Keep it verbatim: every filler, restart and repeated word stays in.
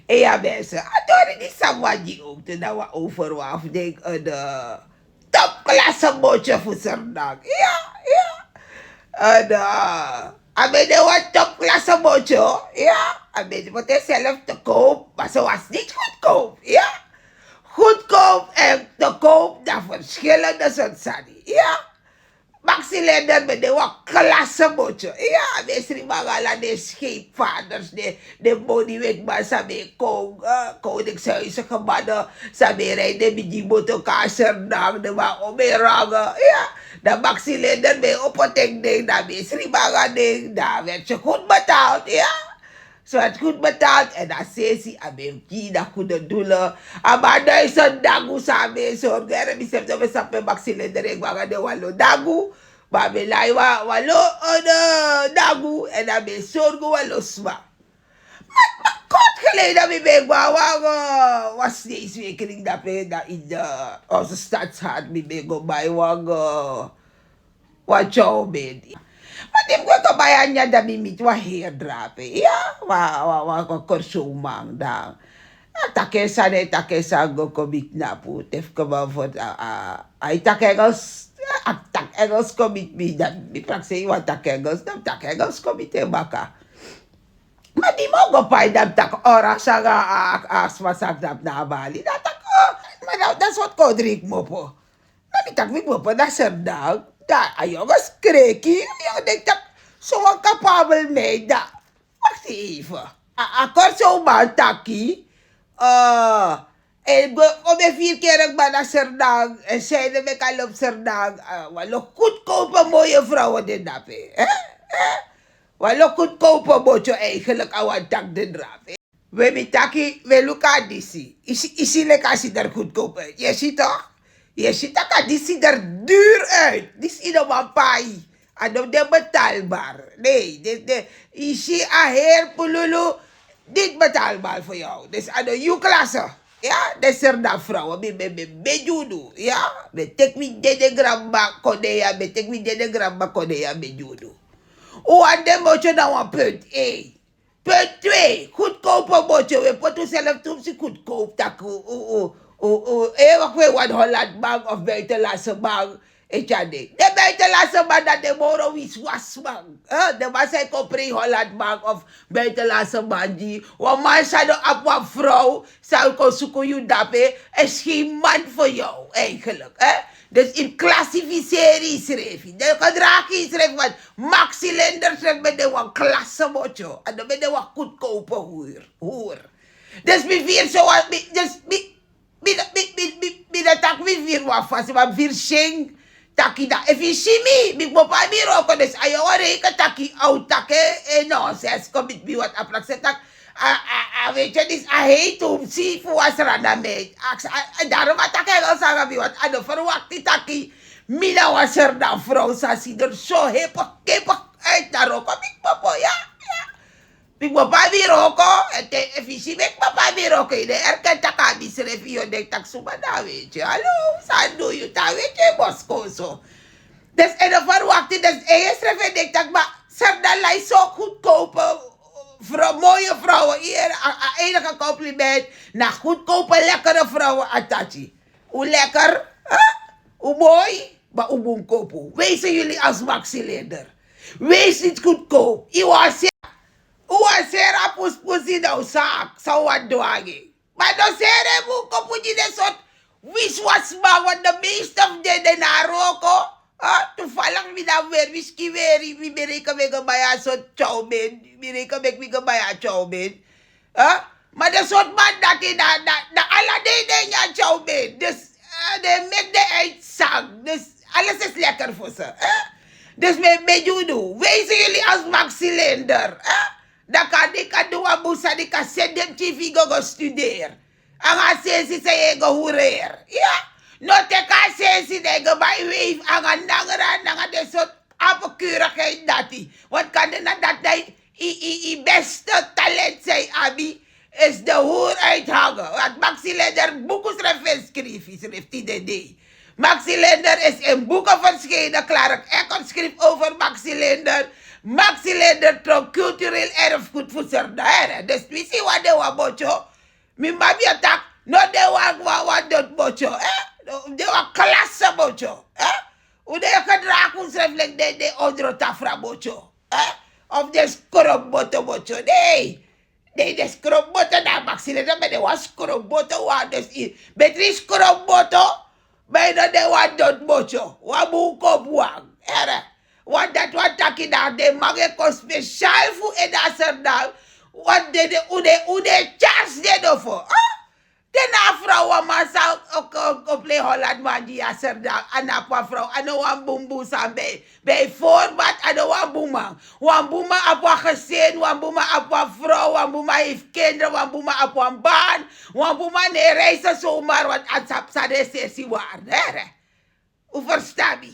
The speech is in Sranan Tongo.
Eya mensen, a tori di Samuel gi ook te na wan overwaf denk een uh, topklasse motje fu Serdang. Ja, ja. En uh, a ben de wan topklasse motje. Ja, a ben de zelf te koop, maar ze was niet goedkoop. Ja, goedkoop en te koop na verschillende soort sani. Ja. Maxi Lender ben de wan klasse motje. Ja, a ben sri manga ala den scheepvaarders, den den moni wekman san ben kon uh, koningshuizen gebannen, san ben rij den bigi motokaa Serdang, den man o ben rangen. Ja, dan Maxi Lender ben opo teki den, dan ben sri manga den, dan werd je goed betaald. Ja. Ze werd goed betaald en dan sesi a ben gi na goede doelen. A man duizend dagu san a ben sorgu, en mi sef no ben sabi pe Maxi Lender e go nanga den wan lo dagu. Ma a ben lai wan wan lo uh, dagu en a ben sorgu wan lo sma. Ma ma kort geleden mi ben go na wan uh, wan sneeswekening dape na in de onze stadshart, mi ben go bai wan uh, wan chow ben. Ma di mi go kon bai a nyan, dan mi miti wan heri drape. Ya, wan wan wan kon korsow man dan. A taki en sani, e taki en sani go kon mi knapu te fu kon man fu a a a e taki engels. A taki engels kon mi mi dan mi prakseri wan taki engels, dan mi taki engels kon mi te baka. Ma di mi o go pai dan mi taki ora sanga a a sma saki dan mi na a bali dan a taki o. Ma dan dan sortu kon dringi kmopo. Dan mi taki mi kmopo na Serdang. Dan a yongo skreki, a yongo denki taki so wan kapabel meid dan. Wakti even. A a korsow man taki. Uh, en go o ben firi kere kba na Serdang en side meki a lobi Serdang. Uh, wan lo goedkope mooie vrouwen den dape. Eh? Eh? Wan lo goedkope motyo eigenlijk a wan taki den drape. We mi taki we luku a disi. Isi isi leki a si der goedkope uit. Yu e si toch? Yu e si taki a disi der duur uit. Disi yu no man pai. A no de betaalbaar. Nee, de de yu si a heri pululu. Dit betaalbaar voor jou. Dus a no yu klasse. Ya, de Serdang vrouwen mi ben ben ben gi unu. Ya, ben teki mi dede granma kon de ya, ben teki mi dede granma kon de ya ben gi unu. Un wani den motyo na wan punt één. Punt twee, goedkope motyo, we poti unsrefi tumsi goedkoop taki un un un un un ewa kwe wan Holland man of buitenlandse man. E tyari den den buitenlandse man, dan den moro wiswasman. Den man san e kon prei Holland man of buitenlandse man gi wan man san no abi wan vrouw, san kon suku yu dape, is geen man voor jou eigenlijk. Dus yu klassificeri yusrefi, den gedragi yusrefi want Maxi Lender srefi ben de wan klasse motyo, a no ben de wan goedkope hoer. Dus mi firi so wan mi dus mi mi no mi mi mi mi no taki mi firi wan fasi ma mi firi syen. Taki dan efu yu si mi mi kmopo a mi wroko dus a yu o reken taki a o taki en nonsens kon miti mi want a prakseri taki a a a weti yu disi a hei tumsi fu wan srana meit. Aksi a a darom a taki en o sanga mi want a no ferwakti taki mi na wan serdan frow sa si den so hepe kepe. Uit na wroko mi kmopo ya. Mi kmopo a mi wroko. Efu yu si mi kmopo a mi wroko yu no erken taki a misrefi yu o denki taki suma na a weti yu alo. San du yu tan weti yu boskoso. Dus en no ferwakti dus en yusrefi e denki taki ma serdan lai so goedkope. Vrouwen mooie vrouwen hier a enige compliment. Na goedkope lekkere vrouwen a taki. Un lekker. Un moi. Ma un bun kopu weisi yuli als Maxi Lender. Weisi niti goedkopu yu wan seri a puspusi na un saki san un wani du nanga en. Ma no seri en bun kopu gi den sortu wiswasman want de meeste fu den de na a wroko. Tufalak mi na weri wiski weri mi ben reken meki mi go bai a sortu tyawmen. Mi reken meki mi go bai a tyawmen. Ma den sortu man dati na na na ala dei den nyan tyawmen dus den meki den uitzang dus. Alles is lekker fu se. Dus mi e begi unu weisi yuli als Maxi Lender. Dan kan den kan du wan bun sani kan seti den pikin fu yu go go studeri nanga a sensi san yu e go hureri. No teki a sensi dan yu go bai weifi nanga nangra nanga den sortu apekeurigheid dati. Want kan den na dati dan yu yu yu beste talent san yu abi is de hoer uithangen. Want Maxi Lender buku srefi en skrifi srefi tiden dei. Maxi Lender is in buku verschenen. Clark Eckert schreef over Maxi Lender. Maxi Lender trok cultureel erfgoed fu Serdaren. Dus wi si wan de wan botyo. Mi mami a taki, no de wan wan wan doti botyo, eh? No de wan klase botyo, eh? Un de e gedragi unsrefi leki den den odro tafra botyo, eh? Of den skroboto botyo, nei. Den den skroboto na a baksine dan ben de wan skroboto wan dus i betri skroboto. Ben no de wan doti botyo wan bun kopu wan, ere. Wan dati wan taki na den man e kon spesial fu ede a serdan. Wan dede un de un de tyarsi den dofo. Den na a frow wan man san o kon plei holland man gi yu a serdan a na apu a frow a no wan bunbun san ben. Bijvoorbeeld a no wan bun man. Wan bun man apu a gesin wan bun man apu a frow wan bun man hefi kinderen wan bun man apu a ban. Wan bun man ne reise somar want a sabi san den sesi wari nere. Un versta mi?